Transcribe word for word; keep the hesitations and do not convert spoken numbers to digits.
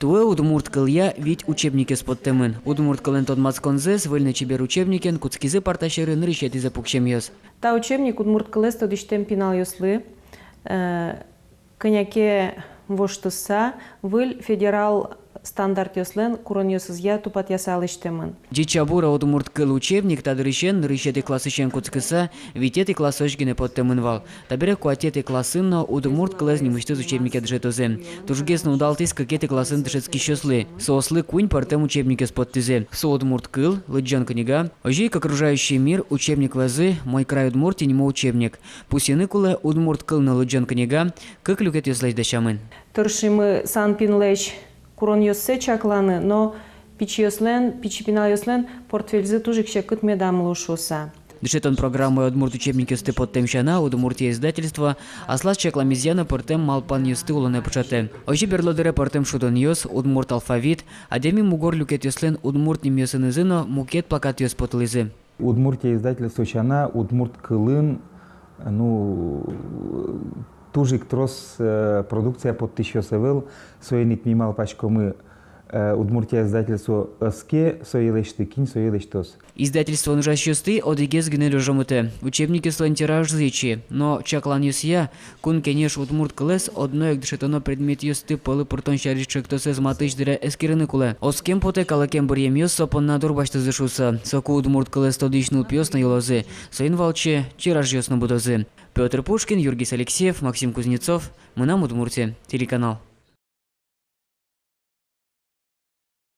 Туэ удмурт кылъя вить учебникез поттэмын. Удмурт кылэн тодматсконзэс выль но чебер учебникен кутскизы парта сьӧры нырысетӥзэ пуксемъёс. Та учебник удмурт кылэз тодӥсьтэм пиналъёслы, э, кӧня ке воштыса, выль федерал стандартъёслэн куронъёсызъя тупатъяса лэсьтэмын. «Ӟича-бура» удмурт кыл учебник та дырысен, нырысетӥ классысен кутскыса, витетӥ классозь гинэ поттэмын вал. Табере куатетӥ классын но удмурт кылэз нимысьтыз учебнике дышетозы. Тужгес но удалтӥз кыкетӥ классын дышетскисьёслы. Соослы куинь пӧртэм учебникез поттӥзы. Со удмурт кыл, лыдӟон книга, озьы ик «Окружающий мир», учебник вӧзы «Мой край Удмуртия» нимо учебник. Пусйыны кулэ, удмурт кыл но лыдӟон книга кык люкетъёслэсь дасямын. Тыршимы сан пинлэсь куронъёссэ чакланы, но пичиослэн, пичи пиналъёслэн портфельзы туж ик секыт медам луы шуыса. Дышетон программае удмурт учебникъёсты поттэм сяна, «Удмуртия» издательство аслаз чакламезъя но пӧртэм малпанъёсты улонэ пыӵатэ. Озьы берло дыре пӧртэм шудонъёс, удмурт алфавит, адями мугор люкетъёслэн удмурт нимъёсынызы но мукет плакатъёс потылӥзы. «Удмуртия» издательство сяна, удмурт кылын, ну, туж ик трос, э, продукция поттӥсьёс ӧвӧл, соин ик ми малпаськомы, э, «Удмуртия» издательство ӧз ке сое лэсьты, кин сое лэсьтоз. Издательствоын ужасьёсты одӥгез гинэ ӝожомытэ: учебникъёслэн тиражзы ичи, но чакланъёсъя, Кун Кенеш удмурт кылэз одно ик дышетоно предметъёсты пӧлы пыртон сярысь ӵектосэз матысь дыре эскерыны кулэ. Оскем потэ, калыкен быръемъёс со понна дурбасьтозы шуыса. Соку удмурт кылэз тодӥсь нылпиос но йылозы, соин валче тиражъёс но будозы. Пётр Пушкин, Юргис Алексеев, Максим Кузнецов, «Мынам Удмуртие» телеканал.